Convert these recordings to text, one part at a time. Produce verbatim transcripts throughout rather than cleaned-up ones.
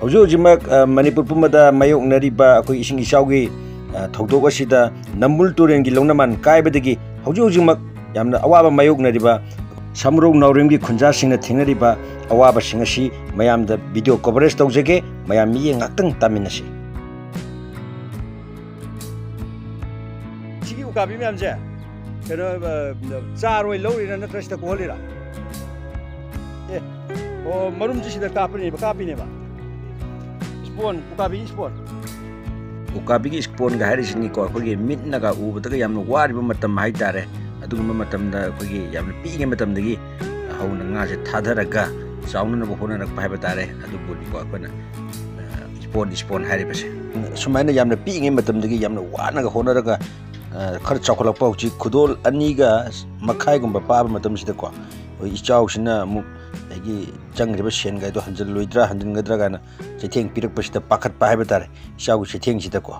ꯍꯧꯖꯤꯛ ꯍꯧꯖꯤꯛꯃꯛ, ꯑ, ꯃꯅꯤꯄꯨꯔ ꯄꯨꯝꯕꯗ ꯃꯥꯌꯣꯛꯅꯔꯤꯕ ꯑꯩꯈꯣꯏ ꯏꯁꯤꯡ ꯏꯆꯥꯎꯒꯤ, ꯑ, ꯊꯧꯗꯣꯛ ꯑꯁꯤꯗ ꯅꯝꯕꯨꯜ ꯇꯨꯔꯦꯜꯒꯤ ꯂꯧꯅꯃꯥꯟ ꯀꯥꯏꯕꯗꯒꯤ ꯍꯧꯖꯤꯛ ꯍꯧꯖꯤꯛꯃꯛ ꯌꯥꯝꯅ ꯑꯋꯥꯕ ꯃꯥꯌꯣꯛꯅꯔꯤꯕ ꯁꯃꯨꯔꯧ ꯅꯥꯎꯔꯦꯝꯒꯤ ꯈꯨꯟꯖꯥꯁꯤꯡꯅ ꯊꯦꯡꯅꯔꯤꯕ ꯑꯋꯥꯕꯁꯤꯡ ꯑꯁꯤ ꯃꯌꯥꯝꯗ video coverage ꯇꯧꯖꯒꯦ꯫ ꯃꯌꯥꯝ ꯃꯤꯠꯌꯦꯡ ꯉꯥꯛꯇꯪ ꯇꯥꯃꯤꯟꯅꯁꯤ꯫ ꯁꯤꯒꯤ ꯎꯀꯥꯕꯤ ꯃꯌꯥꯝꯁꯦ ꯀꯩꯅꯣ, ꯑ, ꯆꯥꯔ ꯑꯣꯏ ꯂꯧꯔꯤꯔꯥ ꯅꯠꯇ꯭ꯔ ꯁꯤꯗ ꯀꯣꯛꯍꯜꯂꯤꯔꯥ? ꯑꯦ, ꯑꯣ, ꯃꯔꯨꯝꯁꯤ ꯁꯤꯗ ꯀꯥꯞꯄꯅꯦꯕ, ꯀꯥꯞꯄꯤꯅꯦꯕ꯫ Spawn, ꯎꯀꯥꯕꯤꯒꯤ spawn꯫ ꯎꯀꯥꯕꯤꯒꯤ spawnꯒ ꯍꯥꯏꯔꯤꯁꯤꯅꯤꯀꯣ, ꯑꯩꯈꯣꯏꯒꯤ ꯃꯤꯠꯅꯒ ꯎꯕꯗꯒ ꯌꯥꯝꯅ ꯋꯥꯔꯤꯕ ꯃꯇꯝ ꯍꯥꯏꯇꯥꯔꯦ꯫ ꯑꯗꯨꯒꯨꯝꯕ ꯃꯇꯝꯗ ꯑꯩꯈꯣꯏꯒꯤ ꯌꯥꯝꯅ ꯄꯤꯛꯏꯉꯩ ꯃꯇꯝꯗꯒꯤ ꯍꯧꯅ ꯉꯥꯁꯦ ꯊꯥꯗꯔꯒ ꯆꯥꯎꯅꯅꯕ ꯍꯣꯠꯅꯔꯛꯄ ꯍꯥꯏꯕ ꯇꯥꯔꯦ꯫ ꯑꯗꯨꯕꯨꯅꯤꯀꯣ ꯑꯩꯈꯣꯏꯅ, ꯑ, spawn, spawn ꯍꯥꯏꯔꯤꯕꯁꯦ꯫ ꯁꯨꯃꯥꯏꯅ ꯌꯥꯝꯅ ꯄꯤꯛꯏꯉꯩ ꯃꯇꯝꯗꯒꯤ ꯌꯥꯝꯅ ꯋꯥꯅꯒ ꯍꯣꯠꯅꯔꯒ, ꯑ, ꯈꯔ ꯆꯥꯎꯈꯠꯂꯛꯄ, ꯍꯧꯖꯤꯛ ꯈꯨꯗꯣꯜ ꯑꯅꯤꯒ ꯃꯈꯥꯏꯒꯨꯝꯕ ꯄꯥꯕ ꯃꯇꯝꯁꯤꯗꯀꯣ, ꯑꯩꯈꯣꯏ ꯏꯆꯥꯎꯁꯤꯅ ꯑꯃꯨꯛ ꯑꯩꯒꯤ ꯆꯪꯈ꯭ꯔꯤꯕ ꯁꯦꯟꯒꯥꯏꯗꯣ ꯍꯟꯖꯤꯜꯂꯣꯏꯗ꯭ꯔꯥ, ꯍꯟꯖꯤꯟꯒꯗ꯭ꯔꯥ ꯀꯥꯏꯅ ꯆꯩꯊꯦꯡ ꯄꯤꯔꯛꯄꯁꯤꯗ ꯄꯥꯈꯠꯄ ꯍꯥꯏꯕ ꯇꯥꯔꯦ, ꯏꯆꯥꯎꯒꯤ ꯆꯩꯊꯦꯡꯁꯤꯗꯀꯣ꯫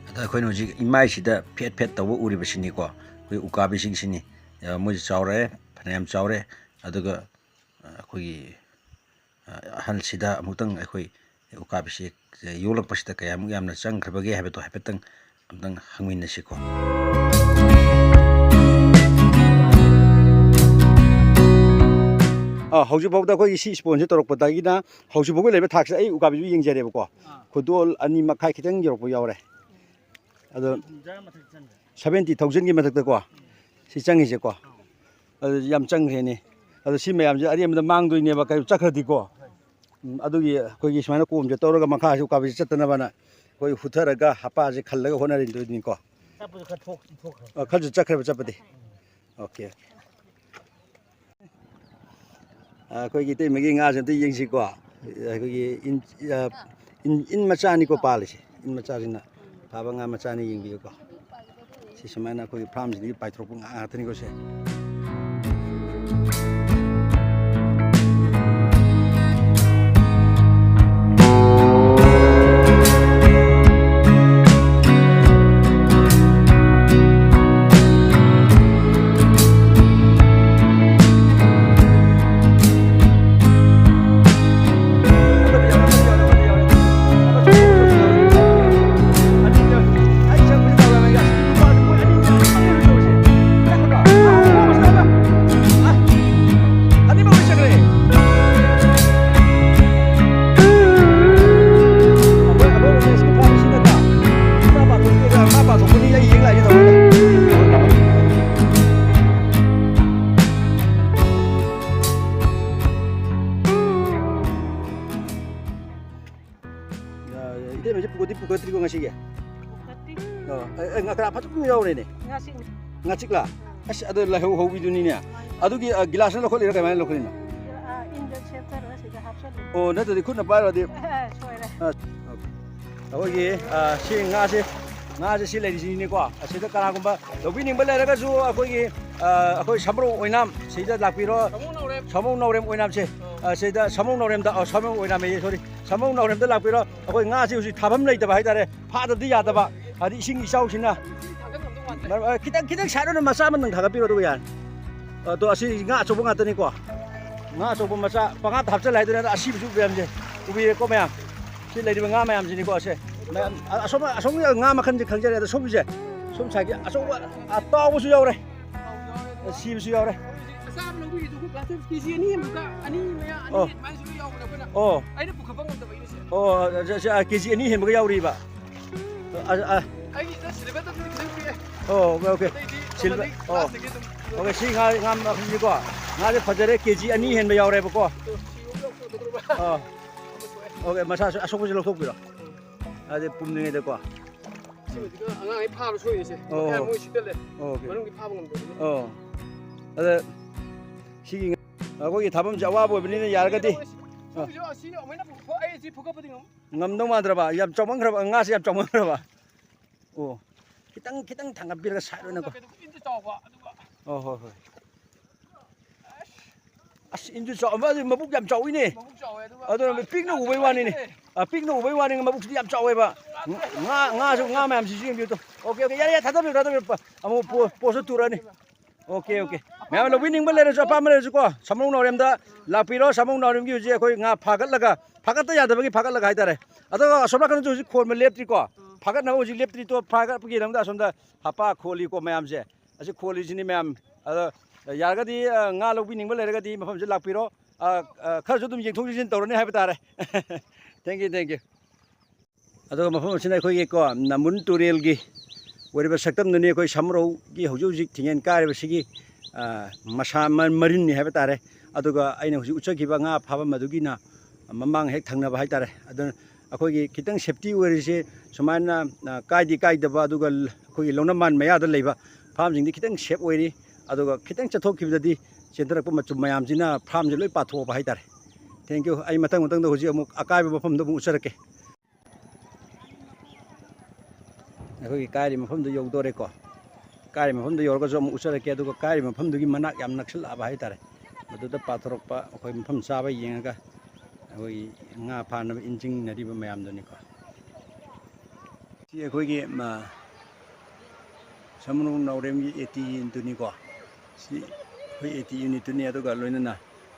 ꯑꯗ ꯑꯩꯈꯣꯏꯅ ꯍꯧꯖꯤꯛ ꯏꯃꯥꯏꯁꯤꯗ ꯐꯦꯠ ꯐꯦꯠ ꯇꯧꯕ ꯎꯔꯤꯕꯁꯤꯅꯤꯀꯣ, ꯑꯩꯈꯣꯏ ꯎꯀꯥꯕꯤꯁꯤꯡꯁꯤꯅꯤ꯫ ꯑ, ꯃꯣꯏꯁꯨ ꯆꯥꯎꯔꯦ, ꯐꯅꯌꯥꯝ ꯆꯥꯎꯔꯦ꯫ ꯑꯗꯨꯒ, ꯑ, ꯑꯩꯈꯣꯏꯒꯤ, ꯑ, ꯑꯍꯜꯁꯤꯗ ꯑꯃꯨꯛꯇꯪ ꯑꯩꯈꯣꯏ ꯎꯀꯥꯕꯤꯁꯤ ꯌꯣꯛꯂꯛꯄꯁꯤꯗ ꯀꯌꯥꯃꯨꯛ ꯌꯥꯝꯅ ꯆꯪꯈ꯭ꯔꯕꯒꯦ ꯍꯥꯏꯕꯗꯣ ꯍꯥꯏꯐꯦꯠꯇꯪ ꯑꯝꯇꯪ ꯍꯪꯃꯤꯟꯅꯁꯤꯀꯣ꯫ ꯑ, ꯍꯧꯖꯤꯛꯐꯥꯎꯗ ꯑꯩꯈꯣꯏꯒꯤ ꯁꯤ spawnꯁꯦ ꯇꯧꯔꯛꯄꯗꯒꯤꯅ ꯍꯧꯖꯤꯛ ꯐꯥꯎꯒꯤ ꯂꯩꯕ ꯊꯥꯛꯁꯦ ꯑꯩ ꯎꯀꯥꯕꯤꯁꯨ ꯌꯦꯡꯖꯔꯦꯕꯀꯣ꯫ ꯑꯥ꯫ ꯈꯨꯗꯣꯜ ꯑꯅꯤ ꯃꯈꯥꯏ ꯈꯤꯇꯪ ꯌꯧꯔꯛꯄ ꯌꯥꯎꯔꯦ꯫ ꯑꯗꯣ ꯍꯨꯝꯗ꯭ꯔꯥ ꯃꯊꯛ ꯆꯪꯈ꯭ꯔꯦ꯫ Seventy thousandꯒꯤ ꯃꯊꯛꯇꯀꯣ ꯁꯤ ꯆꯪꯉꯤꯁꯦꯀꯣ꯫ ꯑꯗꯨ ꯌꯥꯝ ꯆꯪꯈ꯭ꯔꯦꯅꯦ꯫ ꯑꯗꯣ ꯁꯤ ꯃꯌꯥꯝꯁꯦ ꯑꯔꯦꯝꯕꯗ ꯃꯥꯡꯗꯣꯏꯅꯦꯕ, ꯀꯩ ꯆꯠꯈ꯭ꯔꯗꯤꯀꯣ꯫ ꯎꯝ, ꯑꯗꯨꯒꯤ ꯑꯩꯈꯣꯏꯒꯤ ꯁꯨꯃꯥꯏꯅ ꯀꯣꯝꯁꯦ ꯇꯧꯔꯒ ꯃꯈꯥꯁꯤ ꯎꯀꯥꯕꯤꯁꯦ ꯆꯠꯇꯅꯕꯅ ꯑꯩꯈꯣꯏ ꯍꯨꯊꯔꯒ ꯍꯄꯥꯁꯦ ꯈꯜꯂꯒ ꯍꯣꯠꯅꯔꯤꯗꯣꯏꯅꯤꯀꯣ꯫ ꯆꯠꯄꯁꯨ ꯈꯔ ꯊꯣꯛ-, ꯊꯣꯛꯈ꯭ꯔꯦ꯫ ꯑ, ꯈꯔꯁꯨ ꯆꯠꯈ꯭ꯔꯦꯕ ꯆꯠꯄꯗꯤ꯫ OK, OK꯫ ꯑ, ꯑꯩꯈꯣꯏꯒꯤ ꯏꯇꯩꯃꯒꯤ ꯉꯥꯁꯦ ꯑꯝꯇ ꯌꯦꯡꯁꯤꯀꯣ꯫ ꯑꯩꯈꯣꯏꯒꯤ ꯏꯟ, ꯑ, ꯏꯟ, ꯏꯟ ꯃꯆꯥꯅꯤꯀꯣ ꯄꯥꯜꯂꯤꯁꯦ꯫ ꯏꯟ ꯃꯆꯥꯁꯤꯅ ꯐꯥꯕ ꯉꯥ ꯃꯆꯥꯅꯤ, ꯌꯦꯡꯕꯤꯌꯨꯀꯣ꯫ ꯁꯤ ꯁꯨꯃꯥꯏꯅ ꯑꯩꯈꯣꯏꯒꯤ farmꯁꯤꯗꯒꯤ ꯄꯥꯏꯊꯣꯔꯛꯄ ꯉꯥ ꯉꯥꯛꯇꯅꯤꯀꯣ ꯁꯦ꯫ ꯏꯇꯩꯃꯁꯦ ꯄꯨꯒꯠꯇꯤ ꯄꯨꯒꯠꯇ꯭ꯔꯤꯀꯣ ꯉꯁꯤꯒꯤ? ꯄꯨꯒꯠꯇ꯭ꯔꯤ꯫ ꯑꯣ, ꯑꯦ, ꯑꯦ, ꯉꯀ꯭ꯔꯥ ꯐꯖꯕ ꯑꯃ ꯌꯥꯎꯔꯦꯅꯦ꯫ ꯉꯥꯆꯤꯛꯅꯤ꯫ ꯉꯥꯆꯤꯛꯂꯥ? ꯎꯝ꯫ ꯑꯁ, ꯑꯗꯣ ꯂꯥꯏꯍꯧ ꯍꯧꯕꯤꯗꯨꯅꯤꯅꯦ꯫ ꯃꯥꯅꯤ꯫ ꯑꯗꯨꯒꯤ, ꯑ, ꯒꯤꯂꯥꯁꯅ ꯂꯧꯈꯠꯂꯤꯔꯣ, ꯀꯃꯥꯏꯅ ꯂꯧꯈꯠꯂꯤꯅꯣ? ꯑ, ꯏꯟꯗ ꯁꯦꯠꯆꯔꯒ ꯁꯤꯗ ꯍꯥꯞꯆꯜꯂꯤ꯫ ꯑꯣ, ꯅꯠꯇ꯭ꯔꯗꯤ ꯈꯨꯠꯅ ꯄꯥꯏꯔꯨꯔꯗꯤ꯫ ꯑꯦ, ꯁꯣꯏꯔꯦ꯫ ꯑ, ꯑꯩꯈꯣꯏꯒꯤ, ꯑ, ꯁꯤ ꯉꯥꯁꯦ, ꯉꯥꯁꯦ ꯁꯤ ꯂꯩꯔꯤꯁꯤꯅꯤꯀꯣ꯫ ꯑꯁꯤꯗ ꯀꯅꯥꯒꯨꯝꯕ ꯂꯧꯕꯤꯅꯤꯡꯕ ꯂꯩꯔꯒꯁꯨ ꯑꯩꯈꯣꯏꯒꯤ, ꯑ, ꯑꯩꯈꯣꯏ ꯁꯃꯨꯔꯧ ꯑꯣꯏꯅꯥꯝ ꯁꯤꯗ ꯂꯥꯛꯄꯤꯔꯣ꯫ ꯁꯃꯨꯔꯧ ꯅꯥꯎꯔꯦꯝ꯫ ꯁꯃꯨꯔꯧ ꯅꯥꯎꯔꯦꯝ ꯑꯣꯏꯅꯥꯝꯁꯦ꯫ ꯑ, ꯁꯤꯗ ꯁꯃꯨꯔꯧ ꯅꯥꯎꯔꯦꯝꯗ, ꯑ, ꯁꯃꯨꯔꯧ ꯑꯣꯏꯅꯥꯝ ꯑꯌꯦ, sorry꯫ ꯁꯃꯨꯔꯧ ꯅꯥꯎꯔꯦꯝꯗ ꯂꯥꯛꯄꯤꯔꯣ꯫ ꯑꯩꯈꯣꯏ ꯉꯥꯁꯦ ꯍꯧꯖꯤꯛ ꯊꯥꯐꯝ ꯂꯩꯇꯕ ꯍꯥꯏꯇꯥꯔꯦ, ꯐꯥꯗꯕꯗꯤ ꯌꯥꯗꯕ, ꯍꯥꯏꯗꯤ ꯏꯁꯤꯡ ꯏꯆꯥꯎꯁꯤꯅ꯫ ꯊꯥꯡꯒꯠ ꯉꯝꯗꯧ ꯃꯥꯟꯗ꯭ꯔꯦ꯫ ꯃꯔ-, ꯑ, ꯈꯤꯇꯪ, ꯈꯤꯇꯪ side ꯑꯣꯏꯅ ꯃꯆꯥ ꯑꯃ ꯅꯪ ꯊꯥꯒꯠꯄꯤꯔꯣ, ꯑꯗꯨꯒ ꯌꯥꯔꯦ꯫ ꯑꯗꯣ ꯑꯁꯤ ꯉꯥ ꯑꯆꯧꯕ ꯉꯥꯛꯇꯅꯤꯀꯣ, ꯉꯥ ꯑꯆꯧꯕ ꯃꯆꯥ ꯄꯉꯥꯗ ꯍꯥꯞꯆꯜꯂꯦ ꯍꯥꯏꯗꯨꯅ ꯑꯁꯤꯕꯁꯨ ꯃꯌꯥꯝꯁꯦ ꯎꯕꯤꯔꯦꯀꯣ ꯃꯌꯥꯝ꯫ ꯁꯤ ꯂꯩꯔꯤꯕ ꯉꯥ ꯃꯌꯥꯝꯁꯤꯅꯤꯀꯣ, ꯑꯁꯦ ꯃꯌꯥꯝ, ꯑ-, ꯑꯁꯣꯝ, ꯑꯁꯣꯝꯒꯤ ꯉꯥ ꯃꯈꯜꯁꯦ ꯈꯪꯖꯔꯦ꯫ ꯑꯗꯣ ꯁꯣꯝꯒꯤꯁꯦ, ꯁꯣꯝ sideꯀꯤ ꯑꯆꯧꯕ, ꯑꯇꯥꯎꯕꯁꯨ ꯌꯥꯎꯔꯦ, ꯁꯤꯕꯁꯨ ꯌꯥꯎꯔꯦ꯫ ꯑꯆꯥꯕ ꯂꯧꯕꯤꯔꯤꯗꯨ ꯑꯩꯈꯣꯏ ꯀ꯭ꯂꯥꯁ ꯀꯦ ꯖꯤ ꯑꯅꯤ ꯑꯃꯨꯛꯀ, ꯑꯅꯤ ꯃꯌꯥ, ꯑꯅꯤ ꯑꯣ꯫ ꯑꯗꯨꯃꯥꯏꯅ ꯁꯤꯕ ꯌꯥꯎꯕꯅꯦ ꯑꯩꯈꯣꯏꯅ꯫ ꯑꯣ꯫ ꯑꯩꯅ ꯄꯨꯈꯠꯄ ꯉꯝꯗꯕ ꯑꯩꯅ ꯁꯦ꯫ ꯑꯣ, ꯁꯦ, ꯁꯦ, ꯑ, ꯀꯦ ꯖꯤ ꯑꯅꯤ ꯍꯦꯟꯕꯒ ꯌꯥꯎꯔꯤꯕ꯫ ꯑ, ꯑ꯫ ꯑꯩꯒꯤꯁꯤꯅ silverꯗ ꯈꯤꯇꯪ ꯄꯤꯛꯑꯦ꯫ ꯑꯣ, okay, okay꯫ ꯑꯇꯩꯗꯤ ꯁꯤꯜꯚꯔ, ꯃꯃꯜꯗꯤ ꯑꯣ꯫ Glassꯇꯒꯤ ꯑꯗꯨꯝ꯫ Okay, ꯁꯤ ꯉꯥ, ꯉꯥ ꯃꯈꯜꯁꯤꯀꯣ꯫ ꯉꯥꯁꯦ ꯐꯖꯔꯦ, ꯀꯦ ꯖꯤ ꯑꯅꯤ ꯍꯦꯟꯕ ꯌꯥꯎꯔꯦꯕꯀꯣ꯫ ꯑꯗꯣ ꯁꯤ ꯑꯃꯨꯛ ꯂꯧꯊꯣꯛꯀꯗꯧꯔꯕ? ꯑꯥ꯫ ꯑꯃ ꯁꯣꯛꯑꯦ꯫ Okay, ꯃꯁꯥꯁꯨ ꯑꯁꯣꯛꯄꯁꯨ ꯂꯧꯊꯣꯛꯄꯤꯔꯣ꯫ ꯎꯝ꯫ ꯑꯗꯤ ꯄꯨꯝꯗ꯭ꯔꯤꯉꯩꯗꯀꯣ꯫ ꯁꯤꯕꯨꯗꯤꯒ ꯑꯉꯥꯡꯈꯩ ꯐꯥꯕ ꯁꯣꯏꯔꯤꯁꯦ꯫ ꯑꯣ꯫ ꯃꯈꯥ ꯃꯣꯏ ꯁꯤꯠꯇ ꯂꯩ꯫ Okay꯫ ꯃꯅꯨꯡꯒꯤ ꯐꯥꯕ ꯉꯝꯗꯕꯅꯤ꯫ ꯑꯣ꯫ ꯑꯗ ꯁꯤꯒꯤ ꯉꯥ-, ꯑꯩꯈꯣꯏꯒꯤ ꯊꯥꯐꯝꯁꯦ ꯑꯋꯥꯕ ꯑꯣꯏꯕꯅꯤꯅ ꯌꯥꯔꯒꯗꯤ꯫ ꯁꯤꯁꯨ ꯑꯁꯤ ꯑꯃꯨꯛ ꯍꯦꯟꯅ ꯄꯨ-, ꯑꯩ ꯑꯁꯤ ꯐꯨꯒꯠꯄꯗꯤ ꯉꯝ-, ꯉꯝꯗꯧ ꯃꯥꯟꯗ꯭ꯔꯕ? ꯌꯥꯝ ꯆꯥꯎꯃꯟꯈ꯭ꯔꯕ? ꯉꯥꯁꯦ ꯌꯥꯝ ꯆꯥꯎꯃꯟꯈ꯭ꯔꯕ? ꯑꯣ, ꯈꯤꯇꯪ, ꯈꯤꯇꯪ ꯊꯥꯡꯒꯠꯄꯤꯔꯒ side ꯑꯣꯏꯅꯀꯣ꯫ ꯀꯩꯅꯣ ꯏꯟꯁꯨ ꯆꯥꯎꯕ, ꯑꯗꯨꯒ ꯑꯣ, ꯍꯣꯏ, ꯍꯣꯏ꯫ ꯑꯁ, ꯏꯟꯁꯨ ꯆꯥꯎ-, ꯃꯥꯗꯤ ꯃꯕꯨꯛ ꯌꯥꯝ ꯆꯥꯎꯋꯤꯅꯦ꯫ ꯃꯕꯨꯛ ꯆꯥꯎꯋꯦ, ꯑꯗꯨꯒ ꯑꯗꯨꯅ ꯄꯤꯛꯅ ꯎꯕꯩ ꯋꯥꯅꯤꯅꯦ꯫ ꯑ, ꯄꯤꯛꯅ ꯎꯕꯩ ꯋꯥꯅꯤ, ꯃꯕꯨꯛꯁꯤꯗꯤ ꯌꯥꯝ ꯆꯥꯎꯋꯦꯕ꯫ ꯉꯥ, ꯉꯥꯁꯨ, ꯉꯥ ꯃꯌꯥꯝꯁꯤꯁꯨ ꯌꯦꯡꯕꯤꯌꯨ ꯇꯨ꯫ Okay, okay, ꯌꯥꯔꯦ, ꯌꯥꯔꯦ, ꯊꯥꯗꯕꯤꯔꯣ, ꯊꯥꯗꯕꯤꯔꯣ꯫ ꯑꯃꯨꯛ ꯄꯣ-, post ꯇꯨꯔꯛꯑꯅꯤ꯫ Okay, okay꯫ ꯃꯌꯥꯝ ꯂꯧꯕꯤꯅꯤꯡꯕ ꯂꯩꯔꯁꯨ, ꯑꯄꯥꯝꯕ ꯂꯩꯔꯁꯨꯀꯣ, ꯁꯃꯨꯔꯧ ꯅꯥꯎꯔꯦꯝꯗ ꯂꯥꯛꯄꯤꯔꯣ꯫ ꯁꯃꯨꯔꯧ ꯅꯥꯎꯔꯦꯝꯒꯤ ꯍꯧꯖꯤꯛ ꯑꯩꯈꯣꯏ ꯉꯥ ꯐꯥꯒꯠꯂꯒ, ꯐꯥꯒꯠꯇ ꯌꯥꯗꯕꯒꯤ ꯐꯥꯒꯠꯂꯒ ꯍꯥꯏꯇꯥꯔꯦ꯫ ꯑꯗꯨꯒ ꯑꯁꯣꯝ ꯅꯥꯀꯟꯗꯁꯨ ꯍꯧꯖꯤꯛ ꯈꯣꯟꯕ ꯂꯦꯞꯇ꯭ꯔꯤꯀꯣ꯫ ꯐꯥꯒꯠꯅꯕ ꯍꯧꯖꯤꯛ ꯂꯦꯞꯇ꯭ꯔꯤ, ꯇꯣ ꯐꯥꯒꯠꯄꯒꯤꯗꯃꯛꯇ ꯑꯁꯣꯝꯗ ꯍꯥꯄꯥ ꯈꯣꯜꯂꯤꯀꯣ ꯃꯌꯥꯝꯁꯦ꯫ ꯑꯁꯤ ꯈꯣꯜꯂꯤꯁꯤꯅꯤ ꯃꯌꯥꯝ꯫ ꯑꯗꯣ ꯌꯥꯔꯒꯗꯤ, ꯑ, ꯉꯥ ꯂꯧꯕꯤꯅꯤꯡꯕ ꯂꯩꯔꯒꯗꯤ ꯃꯐꯝꯁꯤꯗ ꯂꯥꯛꯄꯤꯔꯣ꯫ ꯑ, ꯑ, ꯈꯔꯁꯨ ꯑꯗꯨꯝ ꯌꯦꯡꯊꯣꯛ ꯌꯦꯡꯁꯤꯟ ꯇꯧꯔꯅꯤ ꯍꯥꯏꯕ ꯇꯥꯔꯦ꯫ Thank you, thank you꯫ ꯑꯗꯨꯒ ꯃꯐꯝ ꯑꯁꯤꯅ ꯑꯩꯈꯣꯏꯒꯤ ꯀꯣ, ꯅꯝꯕꯨꯜ ꯇꯨꯔꯦꯜꯒꯤ ꯑꯣꯏꯔꯤꯕ ꯁꯛꯇꯝꯗꯨꯅꯤ꯫ ꯑꯩꯈꯣꯏ ꯁꯃꯨꯔꯧꯒꯤ ꯍꯧꯖꯤꯛ ꯍꯧꯖꯤꯛ ꯊꯤꯡꯉꯦꯟ ꯀꯥꯏꯔꯤꯕꯁꯤꯒꯤ, ꯑ, ꯃꯁꯥ ꯃ-, ꯃꯔꯤꯟꯅꯤ ꯍꯥꯏꯕ ꯇꯥꯔꯦ꯫ ꯑꯗꯨꯒ ꯑꯩꯅ ꯍꯧꯖꯤꯛ ꯎꯠꯆꯈꯤꯕ ꯉꯥ ꯐꯥꯐꯝ ꯑꯗꯨꯒꯤꯅ ꯃꯃꯥꯡ ꯍꯦꯛ ꯊꯪꯅꯕ ꯍꯥꯏ ꯇꯥꯔꯦ꯫ ꯑꯗꯨꯅ ꯑꯩꯈꯣꯏꯒꯤ ꯈꯤꯇꯪ ꯁꯦꯐꯇꯤ ꯑꯣꯏꯔꯤꯁꯦ ꯁꯨꯃꯥꯏꯅ, ꯑ, ꯀꯥꯏꯗꯤ ꯀꯥꯏꯗꯕ, ꯑꯗꯨꯒ ꯂ-, ꯑꯩꯈꯣꯏꯒꯤ ꯂꯧꯅꯃꯥꯟ ꯃꯌꯥꯗ ꯂꯩꯕ ꯐꯥꯔꯝꯁꯤꯡꯗꯤ ꯈꯤꯇꯪ ꯁꯦꯐ ꯑꯣꯏꯔꯤ꯫ ꯑꯗꯨꯒ ꯈꯤꯇꯪ ꯆꯠꯊꯣꯛꯈꯤꯕꯗꯗꯤ ꯆꯦꯟꯊꯔꯛꯄ ꯃꯆꯨꯝ ꯃꯌꯥꯝꯁꯤꯅ ꯐꯥꯔꯝꯁꯦ ꯂꯣꯏ ꯄꯥꯊꯣꯛꯑꯕ ꯍꯥꯏꯇꯥꯔꯦ꯫ Thank you꯫ ꯑꯩ ꯃꯊꯪ ꯃꯊꯪꯗ ꯍꯧꯖꯤꯛ ꯑꯃꯨꯛ ꯑꯀꯥꯏꯕ ꯃꯐꯝꯗ ꯑꯃꯨꯛ ꯎꯠꯆꯔꯛꯀꯦ꯫ ꯑꯩꯈꯣꯏꯒꯤ ꯀꯥꯏꯔꯤ ꯃꯐꯝꯗꯨ ꯌꯧꯗꯣꯔꯦꯀꯣ꯫ ꯀꯥꯏꯔꯤ ꯃꯐꯝꯗꯨ ꯌꯧꯔꯒꯁꯨ ꯑꯃꯨꯛ ꯎꯠꯆꯔꯛꯀꯦ꯫ ꯑꯗꯨꯒ ꯀꯥꯏꯔꯤ ꯃꯐꯝꯗꯨꯒꯤ ꯃꯅꯥꯛ ꯌꯥꯝ ꯅꯛꯁꯤꯜꯂꯛꯑꯕ ꯍꯥꯏꯇꯥꯔꯦ꯫ ꯃꯗꯨꯗ ꯄꯥꯊꯣꯔꯛꯄ ꯑꯩꯈꯣꯏ ꯃꯐꯝ ꯆꯥꯕ ꯌꯦꯡꯉꯒ ꯑꯩꯈꯣꯏꯒꯤ ꯉꯥ ꯐꯥꯅꯕ ꯏꯟ ꯆꯤꯡꯅꯔꯤꯕ ꯃꯌꯥꯝꯗꯨꯅꯤꯀꯣ꯫ ꯁꯤ ꯑꯩꯈꯣꯏꯒꯤ, ꯃ, ꯁꯃꯨꯗ꯭ꯔ ꯅꯥꯎꯔꯦꯝꯒꯤ ꯑꯦ ꯇꯤ ꯌꯨꯅꯤꯠꯇꯨꯅꯤꯀꯣ꯫ ꯁꯤ ꯑꯩꯈꯣꯏ ꯑꯦ ꯇꯤ ꯌꯨꯅꯤꯠꯇꯨꯅꯤ, ꯑꯗꯨꯒ ꯂꯣꯏꯅꯅ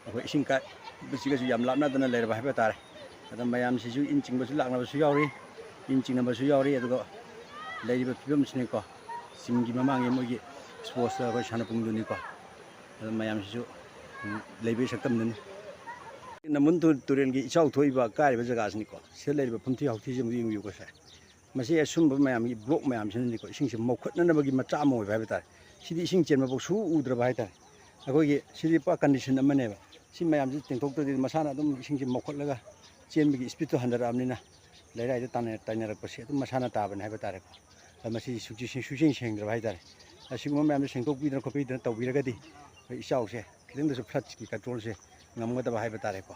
ꯑꯩꯈꯣꯏ ꯏꯁꯤꯡ ꯀꯥꯏꯕꯁꯤꯒꯁꯨ ꯌꯥꯝ ꯂꯥꯞꯅꯗꯅ ꯂꯩꯔꯕ ꯍꯥꯏꯕ ꯇꯥꯔꯦ꯫ ꯑꯗ ꯃꯌꯥꯝꯁꯤꯁꯨ ꯏꯟ ꯆꯤꯡꯕꯁꯨ ꯂꯥꯛꯅꯕꯁꯨ ꯌꯥꯎꯔꯤ, ꯏꯟ ꯆꯤꯡꯅꯕꯁꯨ ꯌꯥꯎꯔꯤ꯫ ꯑꯗꯨꯒ ꯂꯩꯔꯤꯕ ꯐꯤꯕꯝꯁꯤꯅꯤꯀꯣ, ꯆꯤꯡꯒꯤ ꯃꯃꯥꯡꯒꯤ ꯃꯣꯏꯒꯤ ꯏꯁꯄꯣꯔꯠꯁꯇ ꯑꯩꯈꯣꯏ ꯁꯥꯟꯅꯄꯨꯡꯗꯨꯅꯤꯀꯣ꯫ ꯑꯗ ꯃꯌꯥꯝꯁꯤꯁꯨ, ꯎꯝ, ꯂꯩꯕꯒꯤ ꯁꯛꯇꯝꯗꯨꯅꯤ꯫ ꯅꯝꯕꯨꯜ ꯇꯨ-, ꯇꯨꯔꯦꯜꯒꯤ ꯏꯆꯥꯎ ꯊꯣꯛꯏꯕ ꯀꯥꯏꯔꯤꯕ ꯖꯒꯥꯁꯤꯅꯤꯀꯣ꯫ ꯁꯤꯗ ꯂꯩꯔꯤꯕ ꯐꯨꯝꯊꯤ ꯍꯥꯎꯊꯤꯁꯤ ꯑꯃꯨꯛ ꯌꯦꯡꯕꯤꯌꯨꯀꯣ ꯁꯦ꯫ ꯃꯁꯤ ꯑꯁꯨꯝꯕ ꯃꯌꯥꯝꯒꯤ ꯕ꯭ꯂꯣꯛ ꯃꯌꯥꯝꯁꯤꯅꯗꯤꯀꯣ ꯏꯁꯤꯡꯁꯦ ꯃꯧꯈꯠꯅꯅꯕꯒꯤ ꯃꯆꯥꯛ ꯑꯃ ꯑꯣꯏꯕ ꯍꯥꯏꯕ ꯇꯥꯔꯦ꯫ ꯁꯤꯗꯤ ꯏꯁꯤꯡ ꯆꯦꯟꯕꯐꯥꯎ ꯁꯨ ꯎꯗ꯭ꯔꯕ ꯍꯥꯏ ꯇꯥꯔꯦ꯫ ꯑꯩꯈꯣꯏꯒꯤ ꯁꯤꯗꯤ ꯄꯨꯔꯥ ꯀꯟꯗꯤꯁꯟ ꯑꯃꯅꯦꯕ꯫ ꯁꯤ ꯃꯌꯥꯝꯁꯤ ꯇꯦꯡꯊꯣꯛꯇ꯭ꯔꯗꯤ ꯃꯁꯥꯅ ꯑꯗꯨꯝ ꯏꯁꯤꯡꯁꯦ ꯃꯧꯈꯠꯂꯒ ꯆꯦꯟꯕꯒꯤ ꯏꯁꯄꯤꯠꯇꯨ ꯍꯟꯊꯔꯛꯑꯕꯅꯤꯅ ꯂꯩꯔꯥꯏꯗ ꯇꯥꯏꯅ-, ꯇꯥꯏꯅꯔꯛꯄꯁꯦ ꯑꯗꯨꯝ ꯃꯁꯥꯅ ꯇꯥꯕꯅꯦ ꯍꯥꯏꯕ ꯇꯥꯔꯦꯀꯣ꯫ ꯑꯗ ꯃꯁꯤ ꯁꯨꯡꯆꯦ-, ꯁꯨꯡꯁꯦꯡ ꯁꯦꯡꯗ꯭ꯔꯕ ꯍꯥꯏ ꯇꯥꯔꯦ꯫ ꯑꯁꯤꯒꯨꯝꯕ ꯃꯌꯥꯝꯁꯦ ꯁꯦꯡꯗꯣꯛꯄꯤꯗꯅ ꯈꯣꯠꯄꯤꯗꯅ ꯇꯧꯕꯤꯔꯒꯗꯤ ꯑꯩꯈꯣꯏ ꯏꯆꯥꯎꯁꯦ ꯈꯤꯇꯪꯗꯁꯨ ꯐ꯭ꯂꯠꯀꯤ ꯀꯟꯇ꯭ꯔꯣꯜꯁꯦ ꯉꯝꯒꯗꯕ ꯍꯥꯏꯕ ꯇꯥꯔꯦꯀꯣ꯫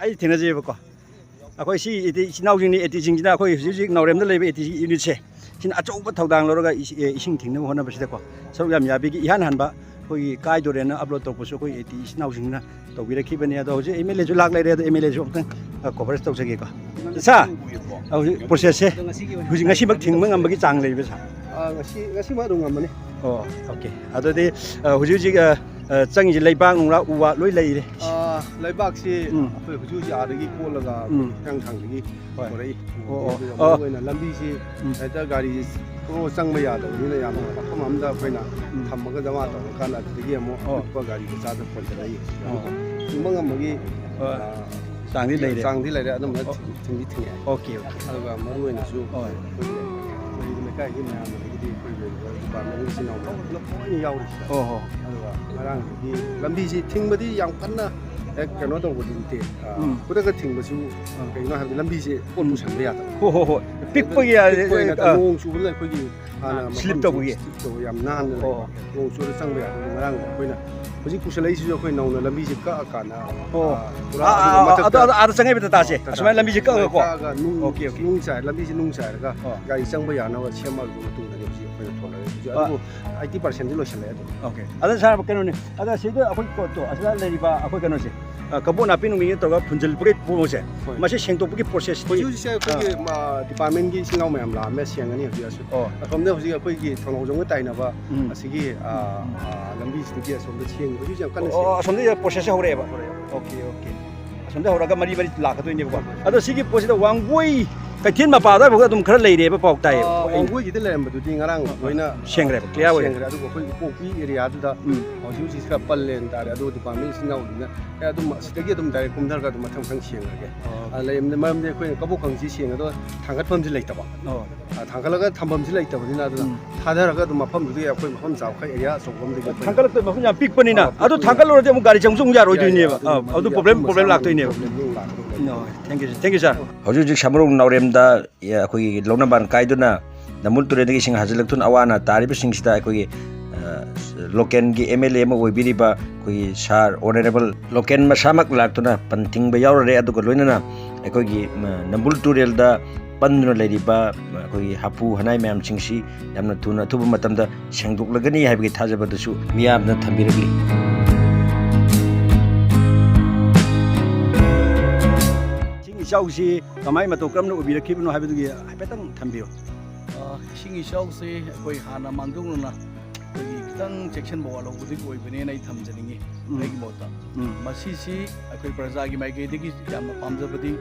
ꯑꯩ ꯊꯦꯡꯅꯖꯩꯑꯕꯀꯣ꯫ ꯑꯩꯈꯣꯏ ꯁꯤ ꯑꯦ ꯇꯤ ꯏꯆꯤꯟ ꯏꯅꯥꯎꯁꯤꯡꯅꯤ, ꯑꯦ ꯇꯤꯁꯤꯡꯁꯤꯅ ꯑꯩꯈꯣꯏ ꯍꯧꯖꯤꯛ ꯍꯧꯖꯤꯛ ꯅꯥꯎꯔꯦꯝꯗ ꯂꯩꯕ ꯑꯦ ꯇꯤ ꯌꯨꯅꯤꯠꯁꯦ, ꯁꯤꯅ ꯑꯆꯧꯕ ꯊꯧꯗꯥꯡ ꯂꯧꯔꯒ ꯏꯁ-, ꯑꯦ, ꯏꯁꯤꯡ ꯊꯤꯡꯅꯕ ꯍꯣꯠꯅꯕꯁꯤꯗꯀꯣ ꯁꯔꯨꯛ ꯌꯥꯝ ꯌꯥꯕꯤꯈꯤ꯫ ꯏꯍꯥꯟ ꯍꯥꯟꯕ ꯑꯩꯈꯣꯏꯒꯤ ꯀꯥꯏꯗꯣꯔꯦꯅ ꯑꯞꯂꯣꯗ ꯇꯧꯔꯛꯄꯁꯨ ꯑꯩꯈꯣꯏ ꯑꯦ ꯇꯤ ꯏꯆꯤꯟ ꯏꯅꯥꯎꯁꯤꯡꯅ ꯇꯧꯕꯤꯔꯛꯈꯤꯕꯅꯤ꯫ ꯑꯗꯣ ꯍꯧꯖꯤꯛ ꯑꯦꯝ ꯑꯦꯜ ꯑꯦꯁꯨ ꯂꯥꯛ ꯂꯩꯔꯦ꯫ ꯑꯗꯣ ꯑꯦꯝ ꯑꯦꯜ ꯑꯦꯁꯨ ꯑꯃꯨꯛꯇꯪ, ꯑ, ꯀꯣꯚꯔꯦꯖ ꯇꯧꯖꯒꯦꯀꯣ꯫ ꯁꯥꯔ, ꯍꯧꯖꯤꯛ ꯄ꯭ꯔꯣꯁꯦꯁꯁꯦ ꯍꯧꯖꯤꯛ ꯉꯁꯤꯃꯛ ꯊꯤꯡꯕ ꯉꯝꯕꯒꯤ ꯆꯥꯡ ꯂꯩꯕ꯭ꯔꯥ, ꯁꯥꯔ? ꯑꯥ, ꯉꯁꯤ, ꯉꯁꯤꯃꯛ ꯑꯗꯨꯝ ꯉꯝꯃꯅꯤ꯫ ꯑꯣ, ꯑꯣꯀꯦ꯫ ꯑꯗꯨꯗꯤ, ꯑ, ꯍꯧꯖꯤꯛ ꯍꯧꯖꯤꯛ, ꯑ, ꯑ, ꯆꯪꯉꯤꯁꯦ ꯂꯩꯕꯥꯛ ꯅꯨꯡꯂꯥꯛ ꯎ ꯋꯥ ꯂꯣꯏ ꯂꯩꯔꯦ꯫ ꯑꯥ, ꯂꯩꯕꯥꯛꯁꯤ ꯎꯝ꯫ ꯑꯩꯈꯣꯏ ꯍꯧꯖꯤꯛ ꯍꯧꯖꯤꯛ ꯑꯥꯗꯒꯤ ꯀꯣꯠꯂꯒ ꯎꯝ꯫ ꯍꯤꯌꯥꯡꯊꯥꯡꯗꯒꯤ ꯍꯣꯏ꯫ ꯄꯨꯔꯛꯏ꯫ ꯑꯣ, ꯑꯣ꯫ ꯑꯗꯨꯒ ꯑꯣ꯫ ꯃꯔꯨ ꯑꯣꯏꯅ ꯂꯝꯕꯤꯁꯤ ꯎꯝ꯫ ꯍꯦꯛꯇ ꯒꯥꯔꯤ ꯄꯣꯔꯣ ꯆꯪꯕ ꯌꯥꯗꯕꯅꯤꯅ ꯌꯥꯝꯅ ꯃꯐꯝ ꯑꯃꯗ ꯑꯩꯈꯣꯏꯅ ꯎꯝ꯫ ꯊꯝꯃꯒ ꯖꯃꯥ ꯇꯧꯔꯀꯥꯟꯗ ꯑꯗꯨꯗꯒꯤ ꯑꯃꯨꯛ ꯑꯣ꯫ ꯑꯄꯤꯛꯄ ꯒꯥꯔꯤ ꯃꯆꯥꯗ ꯄꯣꯟꯊꯔꯛꯏ꯫ ꯑꯣ꯫ ꯊꯤꯡꯕ ꯉꯝꯕꯒꯤ, ꯑꯣ꯫ ꯑꯥ, ꯆꯥꯡꯗꯤ ꯂꯩꯔꯦ꯫ ꯆꯥꯡꯗꯤ ꯂꯩꯔꯦ꯫ ꯑꯗꯨꯝꯕ ꯑꯣ꯫ ꯊꯤꯡ-, ꯊꯤꯡꯗꯤ ꯊꯤꯡꯉꯦ꯫ Okay, okay. ꯑꯗꯨꯒ ꯃꯔꯨ ꯑꯣꯏꯅꯁꯨ ꯍꯣꯏ꯫ ꯑꯩꯈꯣꯏꯒꯤ ꯂꯩꯔꯤꯕ ꯂꯩꯀꯥꯏꯒꯤ ꯃꯌꯥꯝꯗꯒꯤ ꯑꯩꯈꯣꯏꯒꯤ ꯗꯤꯄꯥꯔꯠꯃꯦꯟꯒꯤ ꯏꯆꯤꯟ ꯏꯅꯥꯎ ꯃꯌꯥꯝ ꯄꯨꯂꯞ ꯂꯣꯏꯅ ꯌꯥꯎꯔꯤꯁꯤꯗ꯫ ꯑꯣ ꯍꯣ꯫ ꯑꯗꯨꯒ ꯉꯔꯥꯡꯗꯒꯤ ꯂꯝꯕꯤꯁꯤ ꯊꯤꯡꯕꯗꯤ ꯌꯥꯝ ꯀꯟꯅ ꯍꯦꯛ ꯀꯩꯅꯣ ꯇꯧꯕꯗꯤ ꯅꯠꯇꯦ꯫ ꯑ, ꯎꯝ꯫ ꯈꯨꯗꯛꯇ ꯊꯤꯡꯕꯁꯨ ꯑꯥ꯫ ꯀꯩꯒꯤꯅꯣ ꯍꯥꯏꯕꯗꯤ ꯂꯝꯕꯤꯁꯦ ꯄꯣꯠ ꯎꯝ꯫ ꯄꯨꯁꯟꯕ ꯌꯥꯗꯕ꯫ ꯍꯣ ꯍꯣ ꯍꯣꯏ꯫ ꯄꯤꯛꯄꯒꯤ ꯄꯤꯛꯄ ꯑꯣꯏꯅ ꯑ, ꯅꯣꯡ ꯆꯨꯕꯅ ꯑꯩꯈꯣꯏꯒꯤ ꯍꯥꯟꯅ ꯑꯥ, ꯃꯐꯝꯁꯤ slip ꯇꯧꯕꯒꯤ꯫ slip ꯇꯧꯕ ꯌꯥꯝ ꯅꯥꯟꯅ ꯂꯩ꯫ ꯑꯣ꯫ ꯅꯣꯡ ꯆꯨꯔ ꯆꯪꯕ ꯌꯥꯗꯕꯒꯤ ꯉꯔꯥꯡ ꯑꯩꯈꯣꯏꯅ ꯍꯧꯖꯤꯛ ꯄꯨꯁꯜꯂꯛꯏꯁꯤꯁꯨ ꯑꯩꯈꯣꯏ ꯅꯧꯅ ꯂꯝꯕꯤꯁꯦ ꯀꯛꯑꯀꯥꯟꯗ, ꯑꯣ꯫ ꯑ, ꯄꯨꯔꯥ ꯑꯥ, ꯑꯗꯨꯒ ꯑꯥ, ꯑꯥ, ꯃꯊꯛꯇ ꯑꯗꯣ, ꯑꯗꯣ ꯑꯥꯗ ꯆꯪꯉꯛꯏꯕ ꯇꯥꯇꯥꯁꯦ ꯇꯥꯇꯥ ꯑꯁꯨꯃꯥꯏꯅ ꯂꯝꯕꯤꯁꯦ ꯀꯛꯑꯒꯀꯣ꯫ ꯀꯛꯑꯒ ꯅꯨꯡ, ꯑꯣꯀꯦ, ꯑꯣꯀꯦ꯫ ꯅꯨꯡ ꯆꯥꯏ, ꯂꯝꯕꯤꯁꯦ ꯅꯨꯡ ꯆꯥꯏꯔꯒ ꯑꯣ꯫ ꯒꯥꯔꯤ ꯆꯪꯕ ꯌꯥꯅꯕ ꯁꯦꯝꯃꯛꯑꯕ ꯃꯇꯨꯡꯗꯅꯤ ꯍꯧꯖꯤꯛ ꯑꯩꯈꯣꯏꯅ ꯊꯣꯛꯂꯛꯏ꯫ ꯍꯧꯖꯤꯛ ꯑꯥ꯫ ꯑꯗꯨꯕꯨ eighty percent ꯗꯤ ꯂꯣꯏꯁꯤꯜꯂꯛꯑꯦ ꯑꯗꯨꯝ꯫ ꯑꯣꯀꯦ꯫ ꯑꯗ ꯁꯥꯔ ꯀꯩꯅꯣꯅꯤ, ꯑꯗ ꯁꯤꯗ ꯑꯩꯈꯣꯏ ꯄꯣꯠꯇꯣ ꯑꯁꯤꯗ ꯂꯩꯔꯤꯕ ꯑꯩꯈꯣꯏ ꯀꯩꯅꯣꯁꯦ, ꯑ, ꯀꯕꯣꯛ ꯅꯥꯄꯤ ꯅꯨꯡꯕꯤ ꯇꯧꯔꯒ ꯐꯨꯟꯖꯤꯜꯂꯛꯄꯒꯤ ꯃꯑꯣꯡꯁꯦ, ꯍꯣꯏ꯫ ꯃꯁꯤ ꯁꯦꯡꯗꯣꯛꯄꯒꯤ process ꯇꯤ ꯍꯧꯖꯤꯛ ꯍꯧꯖꯤꯛꯁꯦ ꯑꯩꯈꯣꯏꯒꯤ, ꯑ, ꯗꯤꯄꯥꯔꯠꯃꯦꯟꯒꯤ ꯏꯆꯤꯟ ꯏꯅꯥꯎ ꯃꯌꯥꯝ ꯂꯥꯛꯑꯝꯃꯦ, ꯁꯦꯡꯉꯅꯤ ꯍꯧꯖꯤꯛ꯫ ꯑꯁꯨ-, ꯑꯣ꯫ ꯑꯁꯣꯝꯗ ꯍꯧꯖꯤꯛ ꯑꯩꯈꯣꯏꯒꯤ ꯊꯣꯡꯅꯥꯎꯖꯝꯒ ꯇꯥꯏꯅꯕ ꯎꯝ꯫ ꯑꯁꯤꯒꯤ, ꯑ, ꯑ, ꯂꯝꯕꯤꯁꯤꯗꯒꯤ ꯑꯁꯣꯝꯗ ꯁꯦꯡꯉꯤ꯫ ꯍꯧꯖꯤꯛ ꯍꯧꯖꯤꯛ ꯌꯥꯝ ꯀꯟꯅ ꯑꯣ, ꯑꯣ, ꯁꯦꯡꯉꯤ꯫ ꯑꯁꯣꯝꯗꯒꯤ process ꯁꯦ ꯍꯧꯔꯛꯑꯦꯕ꯫ Okay, okay. ꯑꯁꯣꯝꯗ ꯍꯧꯔꯒ ꯃꯔꯤ ꯃꯔꯤ ꯂꯥꯛꯀꯗꯣꯏꯅꯦꯕꯀꯣ꯫ ꯑꯗꯣ ꯁꯤꯒꯤ ꯄꯣꯠꯁꯤꯗ ꯋꯥꯡꯒꯣꯏ ꯀꯩꯊꯦꯜ ꯃꯄꯥ ꯑꯗꯨꯋꯥꯏꯐꯥꯎꯗ ꯑꯗꯨꯝ ꯈꯔ ꯂꯩꯔꯦꯕ ꯄꯥꯎ ꯇꯥꯏꯌꯦꯕ꯫ ꯑ, ꯋꯥꯡꯒꯣꯏꯒꯤꯗ ꯂꯩꯔꯝꯕꯗꯨꯗꯤ ꯉꯔꯥꯡ ꯂꯣꯏꯅ ꯁꯦꯡꯈ꯭ꯔꯦꯕ, clear ꯑꯣꯏꯔꯦ꯫ ꯁꯦꯡꯈ꯭ꯔꯦ꯫ ꯑꯗꯨꯒ ꯑꯩꯈꯣꯏ ꯏꯄꯣꯛꯄꯤ area ꯗꯨꯗ ꯎꯝ꯫ ꯍꯧꯖꯤꯛ ꯍꯧꯖꯤꯛ ꯈꯔ ꯄꯜꯂꯦꯅ ꯇꯥꯔꯦ꯫ ꯑꯗꯨ ꯗꯤꯄꯥꯔꯠꯃꯦꯟ ꯏꯆꯤꯟ ꯏꯅꯥꯎꯗꯨꯅ ꯑꯦ ꯑꯗꯨꯝ ꯑꯁꯤꯗꯒꯤ ꯑꯗꯨꯝ direct ꯀꯨꯝꯊꯔꯒ ꯑꯗꯨꯝ ꯃꯊꯪ ꯃꯊꯪ ꯁꯦꯡꯉꯒꯦ꯫ ꯑꯣ꯫ ꯑ, ꯂꯩꯔꯝꯗꯦ꯫ ꯃꯔꯝꯗꯤ ꯑꯩꯈꯣꯏꯅ ꯀꯕꯣꯛ ꯈꯪꯁꯤ ꯁꯦꯡꯉꯒ ꯊꯥꯡꯒꯠꯐꯝꯁꯤ ꯂꯩꯇꯕ꯫ ꯑꯣ꯫ ꯑ, ꯊꯥꯡꯒꯠꯂꯒ ꯊꯝꯐꯝꯁꯤ ꯂꯩꯇꯕꯅꯤꯅ ꯑꯗꯨꯅ ꯎꯝ꯫ ꯊꯥꯗꯔꯒ ꯑꯗꯨꯝ ꯃꯐꯝꯗꯨꯗꯒꯤ ꯑꯩꯈꯣꯏ ꯃꯐꯝ ꯆꯥꯕ ꯈꯔ area ꯑꯆꯧꯕ ꯑꯃꯗꯒꯤ ꯑꯩꯈꯣꯏꯅ ꯊꯥꯡꯒꯠꯂꯛꯇꯣꯏ ꯃꯐꯝ ꯌꯥꯝ ꯄꯤꯛꯄꯅꯤꯅ꯫ ꯑ, ꯑꯗꯨ ꯄꯤꯛꯄꯅꯤꯅ ꯊꯥꯡꯒꯠꯂꯨꯔꯗꯤ ꯑꯃꯨꯛ ꯒꯥꯔꯤ ꯆꯪꯊꯣꯛ ꯌꯥꯔꯣꯏꯗꯣꯏꯅꯦꯕ꯫ ꯌꯥꯏ, ꯑ, ꯑꯗꯨꯅ ꯑꯗꯨ ꯃꯗꯨꯒꯤ problem, ꯑꯄꯨꯟꯕ problem ꯁꯥꯕꯒꯤ ꯂꯥꯛꯇꯣꯏꯅꯦꯕ꯫ problem ꯑꯃꯨꯛ ꯂꯥꯛꯀꯗꯧꯕꯅꯤ꯫ ꯑꯣ, thank you, thank you, sir꯫ ꯍꯧꯖꯤꯛ ꯍꯧꯖꯤꯛ ꯁꯥꯃꯔꯣꯡ ꯅꯥꯎꯔꯦꯝꯗ ꯑꯩꯈꯣꯏꯒꯤ ꯂꯧꯅꯕꯥꯟ ꯀꯥꯏꯗꯨꯅ ꯅꯝꯕꯨꯜ ꯇꯨꯔꯦꯜꯗꯒꯤ ꯏꯁꯤꯡ ꯍꯥꯖꯤꯜꯂꯛꯇꯨꯅ ꯑꯋꯥ ꯑꯅꯥ ꯇꯥꯔꯤꯕꯁꯤꯡꯁꯤꯗ ꯑꯩꯈꯣꯏꯒꯤ, ꯑ, local ꯒꯤ M L A ꯑꯃ ꯑꯣꯏꯕꯤꯔꯤꯕ ꯑꯩꯈꯣꯏꯒꯤ sir honourable local ꯃꯁꯥꯃꯛ ꯂꯥꯛꯇꯨꯅ ꯄꯟ ꯊꯤꯡꯕ ꯌꯥꯎꯔꯔꯦ꯫ ꯑꯗꯨꯒ ꯂꯣꯏꯅꯅ ꯑꯩꯈꯣꯏꯒꯤ, ꯑ, ꯅꯝꯕꯨꯜ ꯇꯨꯔꯦꯜꯗ ꯄꯟꯗꯨꯅ ꯂꯩꯔꯤꯕ, ꯑ, ꯑꯩꯈꯣꯏꯒꯤ ꯍꯥꯄꯨ ꯍꯅꯥꯏ ꯃꯌꯥꯝꯁꯤꯡꯁꯤ ꯌꯥꯝꯅ ꯊꯨꯅ ꯑꯊꯨꯕ ꯃꯇꯝꯗ ꯁꯦꯡꯗꯣꯛꯂꯒꯅꯤ ꯍꯥꯏꯕꯒꯤ ꯊꯥꯖꯕꯗꯨꯁꯨ ꯃꯤꯌꯥꯝꯅ ꯊꯝꯕꯤꯔꯛꯂꯤ꯫ ꯏꯁꯤꯡ ꯏꯆꯥꯎꯁꯤ ꯀꯃꯥꯏ ꯃꯇꯧ ꯀꯔꯝꯅ ꯑꯣꯏꯕꯤꯔꯛꯈꯤꯕꯅꯣ ꯍꯥꯏꯕꯗꯨꯒꯤ ꯍꯥꯏꯐꯦꯠꯇꯪ ꯊꯝꯕꯤꯌꯨ꯫ ꯑ, ꯏꯁꯤꯡ ꯏꯆꯥꯎꯁꯦ ꯑꯩꯈꯣꯏ ꯍꯥꯟꯅ ꯃꯥꯡꯖꯧꯅꯅ ꯑꯩꯈꯣꯏꯒꯤ ꯈꯤꯇꯪ ꯆꯦꯛꯁꯤꯟꯕ ꯋꯥꯠꯍꯧꯕꯗꯒꯤ ꯑꯣꯏꯕꯅꯦꯅ ꯑꯩ ꯊꯝꯖꯅꯤꯡꯉꯤ꯫ ꯎꯝ꯫ ꯑꯩꯒꯤ ꯃꯣꯠꯇ ꯎꯝ꯫ ꯃꯁꯤꯁꯤ ꯑꯩꯈꯣꯏ ꯄ꯭ꯔꯖꯥꯒꯤ ꯃꯥꯏꯀꯩꯗꯒꯤ ꯌꯥꯝꯅ ꯄꯥꯝꯖꯕꯗꯤ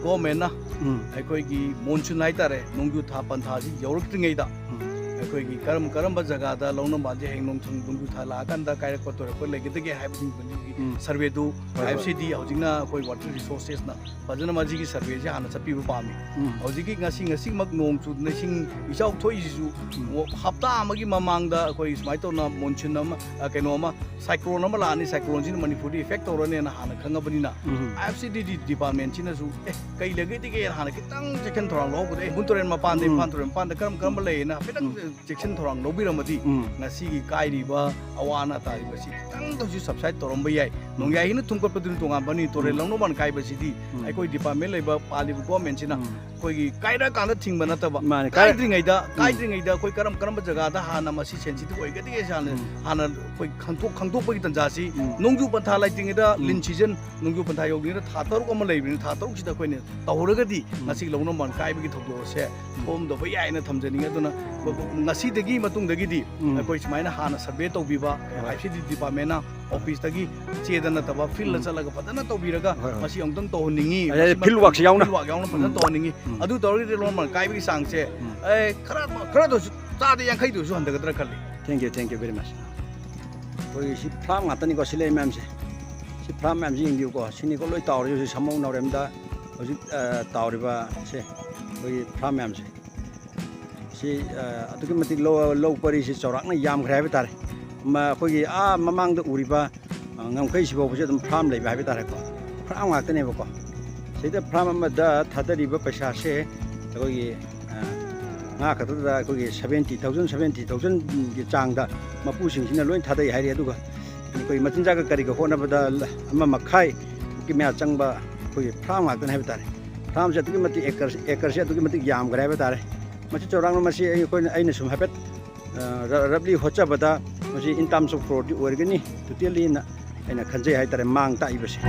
government ꯅ ꯎꯝ꯫ ꯑꯩꯈꯣꯏꯒꯤ monsoon ꯍꯥꯏꯇꯥꯔꯦ, ꯅꯣꯡꯖꯨ ꯊꯥ ꯄꯟꯊꯥꯁꯤ ꯌꯧꯔꯛꯇ꯭ꯔꯤꯉꯩꯗ ꯎꯝ꯫ ꯑꯩꯈꯣꯏꯒꯤ ꯀꯔꯝ ꯀꯔꯝꯕ ꯖꯒꯥꯗ ꯂꯧꯅꯝꯕꯥꯟꯁꯦ ꯍꯌꯦꯡ ꯅꯣꯡꯊꯨꯝ ꯅꯣꯡꯖꯨ ꯊꯥ ꯂꯥꯛꯑꯀꯥꯟꯗ ꯀꯥꯏꯔꯛꯄ ꯇꯣꯏꯔꯛꯄ ꯂꯩꯒꯗꯒꯦ ꯍꯥꯏꯕꯒꯤ ꯎꯝ. ꯁꯔꯚꯦꯗꯨ ꯍꯣꯏ, ꯍꯣꯏ. ꯑꯥꯏ ꯑꯦꯐ ꯁꯤ ꯗꯤ ꯍꯧꯖꯤꯛꯅ ꯑꯩꯈꯣꯏ ꯋꯥꯇꯔ ꯔꯤꯁꯣꯔꯁꯦꯁꯅ ꯐꯖꯅ ꯃꯁꯤꯒꯤ ꯁꯔꯚꯦꯁꯦ ꯍꯥꯟꯅ ꯆꯠꯄꯤꯕ ꯄꯥꯝꯃꯤ꯫ ꯎꯝ. ꯍꯧꯖꯤꯛꯀꯤ ꯉꯁꯤ ꯉꯁꯤꯃꯛ ꯅꯣꯡ ꯆꯨꯗꯅ ꯏꯁꯤꯡ ꯏꯆꯥꯎ ꯊꯣꯛꯏꯁꯤꯁꯨ ꯎꯝ. ꯍꯞꯇꯥ ꯑꯃꯒꯤ ꯃꯃꯥꯡꯗ ꯑꯩꯈꯣꯏ ꯁꯨꯃꯥꯏꯅ ꯇꯧꯅ ꯃꯣꯟꯁꯨꯟ ꯑꯃ, ꯑ, ꯀꯩꯅꯣ ꯑꯃ, ꯁꯥꯏꯀ꯭ꯂꯣꯟ ꯑꯃ ꯂꯥꯛꯑꯅꯤ, ꯁꯥꯏꯀ꯭ꯂꯣꯟꯁꯤꯅ ꯃꯅꯤꯄꯨꯔꯗ ꯏꯐꯦꯛ ꯇꯧꯔꯅꯤꯅ ꯍꯥꯟꯅ ꯈꯪꯉꯕꯅꯤꯅ ꯎꯝ. ꯑꯥꯏ ꯑꯦꯐ ꯁꯤ ꯗꯤ ꯗꯤ ꯗꯤꯄꯥꯔꯠꯃꯦꯟꯁꯤꯅꯁꯨ ꯑꯦ ꯀꯩ ꯂꯩꯒꯦꯗꯤꯒꯦꯅ ꯍꯥꯟꯅ ꯈꯤꯇꯪ ꯆꯦꯛꯁꯤꯟ ꯊꯧꯔꯥꯡ ꯂꯧꯍꯧꯕꯗ ꯑꯦ ꯍꯨꯟ ꯇꯨꯔꯦꯜ ꯃꯄꯥꯟꯗ ꯎꯝ. ꯏꯝꯐꯥꯜ ꯇꯨꯔꯦꯜ ꯃꯄꯥꯟꯗ ꯀꯔꯝ ꯀꯔꯝꯕ ꯂꯩꯌꯦꯅ ꯍꯥꯏꯐꯦꯠꯇꯪ ꯎꯝ. ꯆꯦꯛꯁꯤꯟ ꯊꯧꯔꯥꯡ ꯂꯧꯕꯤꯔꯝꯃꯗꯤ ꯎꯝ. ꯉꯁꯤꯒꯤ ꯀꯥꯏꯔꯤꯕ ꯑꯋꯥ ꯑꯅꯥ ꯇꯥꯔꯤꯕꯁꯤ ꯈꯤꯇꯪꯗꯁꯨ ꯁꯕꯁꯥꯏꯠ ꯇꯧꯔꯝꯕ ꯌꯥꯏ꯫ ꯅꯣꯡꯌꯥꯏ ꯍꯤꯅ ꯊꯨꯝꯀꯠꯄꯗꯨꯅ ꯇꯣꯉꯥꯟꯕꯅꯤ, ꯇꯨꯔꯦꯜ ꯎꯝ. ꯂꯧꯅꯃꯥꯟ ꯀꯥꯏꯕꯁꯤꯗꯤ ꯎꯝ. ꯑꯩꯈꯣꯏ ꯗꯤꯄꯥꯔꯠꯃꯦꯟ ꯂꯩꯕ ꯄꯥꯜꯂꯤꯕ ꯒꯣꯔꯃꯦꯟꯁꯤꯅ ꯎꯝ. ꯑꯩꯈꯣꯏꯒꯤ ꯀꯥꯏꯔꯛꯑꯀꯥꯟꯗ ꯊꯤꯡꯕ ꯅꯠꯇꯕ ꯃꯥꯅꯦ, ꯀꯥꯏꯔ- ꯀꯥꯏꯗ꯭ꯔꯤꯉꯩꯗ ꯎꯝ. ꯀꯥꯏꯗ꯭ꯔꯤꯉꯩꯗ ꯑꯩꯈꯣꯏ ꯀꯔꯝ ꯀꯔꯝꯕ ꯖꯒꯥꯗ ꯍꯥꯟꯅ ꯃꯁꯤ ꯁꯦꯟꯁꯤꯇꯤꯚ ꯑꯣꯏꯒꯗꯒꯦꯁꯦ ꯍꯥꯟꯅ ꯎꯝ. ꯍꯥꯟꯅ ꯑꯩꯈꯣꯏ ꯈꯪꯗꯣꯛ ꯈꯪꯗꯣꯛꯄꯒꯤ ꯇꯥꯟꯖꯥꯁꯤ ꯎꯝ. ꯅꯣꯡꯖꯨ ꯄꯟꯊꯥ ꯂꯩꯇ꯭ꯔꯤꯉꯩꯗ ꯎꯝ. ꯂꯤꯟ ꯁꯤꯖꯟ ꯅꯣꯡꯖꯨ ꯄꯟꯊꯥ ꯌꯧꯗ꯭ꯔꯤꯉꯩꯗ ꯊꯥ ꯇꯔꯨꯛ ꯑꯃ ꯂꯩꯕꯅꯤꯅ ꯊꯥ ꯇꯔꯨꯛꯁꯤꯗ ꯑꯩꯈꯣꯏꯅ ꯇꯧꯍꯧꯔꯒꯗꯤ ꯎꯝ. ꯉꯁꯤ ꯂꯧꯅꯃꯥꯟ ꯀꯥꯏꯕꯒꯤ ꯊꯧꯗꯣꯛ ꯑꯁꯦ ꯊꯣꯛꯑꯝꯗꯕ ꯌꯥꯏꯅ ꯊꯝꯖꯅꯤꯡꯉꯤ꯫ ꯑꯗꯨꯅ ꯉꯁꯤꯗꯒꯤ ꯃꯇꯨꯡꯗꯒꯤꯗꯤ ꯎꯝ. ꯑꯩꯈꯣꯏ ꯁꯨꯃꯥꯏꯅ ꯍꯥꯟꯅ ꯁꯔꯚꯦ ꯇꯧꯕꯤꯕ ꯍꯣꯏ. ꯑꯥꯏ ꯑꯦꯐ ꯁꯤ ꯗꯤ ꯗꯤꯄꯥꯔꯠꯃꯦꯟꯅ ꯑꯣꯐꯤꯁꯇꯒꯤ ꯆꯦꯗ ꯅꯠꯇꯕ ꯐꯤꯜꯗ ꯎꯝ. ꯆꯠꯂꯒ ꯐꯖꯅ ꯇꯧꯕꯤꯔꯒ ꯍꯣꯏ, ꯍꯣꯏ. ꯃꯁꯤ ꯑꯃꯨꯛꯇꯪ ꯇꯧꯍꯟꯅꯤꯡꯉꯤ꯫ ꯑꯗꯩ ꯃꯁꯤ ꯐꯤꯜ ꯋꯥꯔꯛꯁꯦ ꯌꯥꯎꯅ. ꯐꯤꯜ ꯋꯥꯔꯛ ꯌꯥꯎꯅ ꯐꯖꯅ ꯎꯝ. ꯇꯧꯍꯟꯅꯤꯡꯉꯤ꯫ ꯎꯝ. ꯑꯗꯨ ꯇꯧꯔꯒꯗꯤ ꯂꯧꯅꯃꯥꯟ ꯀꯥꯏꯕꯒꯤ ꯆꯥꯡꯁꯦ ꯎꯝ. ꯑꯦ ꯈꯔ ꯈꯔꯗꯁꯨ ꯆꯥꯗ ꯌꯥꯡꯈꯩꯗꯁꯨ ꯍꯟꯊꯒꯗ꯭ꯔꯥ ꯈꯜꯂꯤ꯫ Thank you, thank you very much. ꯑꯩꯈꯣꯏꯒꯤ ꯁꯤ ꯐ꯭ꯂꯥꯝ ꯉꯥꯛꯇꯅꯤꯀꯣ, ꯁꯤ ꯂꯩ ꯃꯌꯥꯝꯁꯦ꯫ ꯁꯤ ꯐ꯭ꯂꯥꯝ ꯃꯌꯥꯝꯁꯦ ꯌꯦꯡꯕꯤꯌꯨꯀꯣ꯫ ꯁꯤꯅꯤꯀꯣ ꯂꯣꯏ ꯇꯥꯎꯔꯤ ꯍꯧꯖꯤꯛ ꯁꯥꯃꯧ ꯅꯥꯎꯔꯦꯝꯗ ꯍꯧꯖꯤꯛ, ꯑ, ꯇꯥꯎꯔꯤꯕ ꯁꯦ ꯑꯩꯈꯣꯏꯒꯤ ꯐ꯭ꯂꯥꯝ ꯃꯌꯥꯝꯁꯦ꯫ ꯁꯤ, ꯑ, ꯑꯗꯨꯛꯀꯤ ꯃꯇꯤꯛ ꯂꯧ, ꯂꯧ ꯄꯔꯤꯁꯤ ꯆꯥꯎꯔꯥꯛꯅ ꯌꯥꯝꯈ꯭ꯔꯦ ꯍꯥꯏꯕ ꯇꯥꯔꯦ꯫ ꯃ-, ꯑꯩꯈꯣꯏꯒꯤ ꯑꯥ ꯃꯃꯥꯡꯗ ꯎꯔꯤꯕ, ꯑ, ꯉꯝꯈꯩ ꯁꯤꯐꯥꯎꯕꯁꯦ ꯑꯗꯨꯝ ꯐ꯭ꯂꯥꯝ ꯂꯩꯕ ꯍꯥꯏꯕ ꯇꯥꯔꯦꯀꯣ꯫ ꯐ꯭ꯂꯥꯝ ꯉꯥꯛꯇꯅꯦꯕꯀꯣ꯫ ꯁꯤꯗ ꯐ꯭ꯂꯥꯝ ꯑꯃꯗ ꯊꯥꯗꯔꯤꯕ ꯄꯩꯁꯥꯁꯦ ꯑꯩꯈꯣꯏꯒꯤ, ꯑ, ꯉꯥ ꯈꯛꯇꯗ ꯑꯩꯈꯣꯏꯒꯤ seventy thousand, seventy thousandꯒꯤ ꯆꯥꯡꯗ ꯃꯄꯨꯁꯤꯡꯁꯤꯅ ꯂꯣꯏ ꯊꯥꯗꯩ ꯍꯥꯏꯔꯤ꯫ ꯑꯗꯨꯒ ꯑꯩꯈꯣꯏ ꯃꯆꯤꯟꯖꯥꯛꯀ ꯀꯔꯤꯒ ꯍꯣꯠꯅꯕꯗ ꯂ-, ꯑꯃ ꯃꯈꯥꯏꯃꯨꯛꯀꯤ ꯃꯌꯥ ꯆꯪꯕ ꯑꯩꯈꯣꯏꯒꯤ ꯐ꯭ꯂꯥꯝ ꯉꯥꯛꯇꯅꯦ ꯍꯥꯏꯕ ꯇꯥꯔꯦ꯫ ꯐ꯭ꯂꯥꯝꯁꯦ ꯑꯗꯨꯛꯀꯤ ꯃꯇꯤꯛ ꯑꯦꯀꯔ, ꯑꯦꯀꯔꯁꯦ ꯑꯗꯨꯛꯀꯤ ꯃꯇꯤꯛ ꯌꯥꯝꯈ꯭ꯔꯦ ꯍꯥꯏꯕ ꯇꯥꯔꯦ꯫ ꯃꯁꯤ ꯆꯥꯎꯔꯥꯛꯅ ꯃꯁꯤ ꯑꯩꯈꯣꯏꯅ, ꯑꯩꯅ ꯁꯨꯝ ꯍꯥꯏꯐꯦꯠ, ꯑ, ꯔ-, ꯔꯐꯂꯤ ꯍꯣꯠꯆꯕꯗ ꯃꯁꯤ in terms of crore ꯗꯤ ꯑꯣꯏꯔꯒꯅꯤ ꯇꯣꯇꯦꯜꯂꯤꯅ ꯑꯩꯅ ꯈꯟꯖꯩ ꯍꯥꯏ ꯇꯥꯔꯦ, ꯃꯥꯡ ꯇꯥꯛꯏꯕꯁꯦ꯫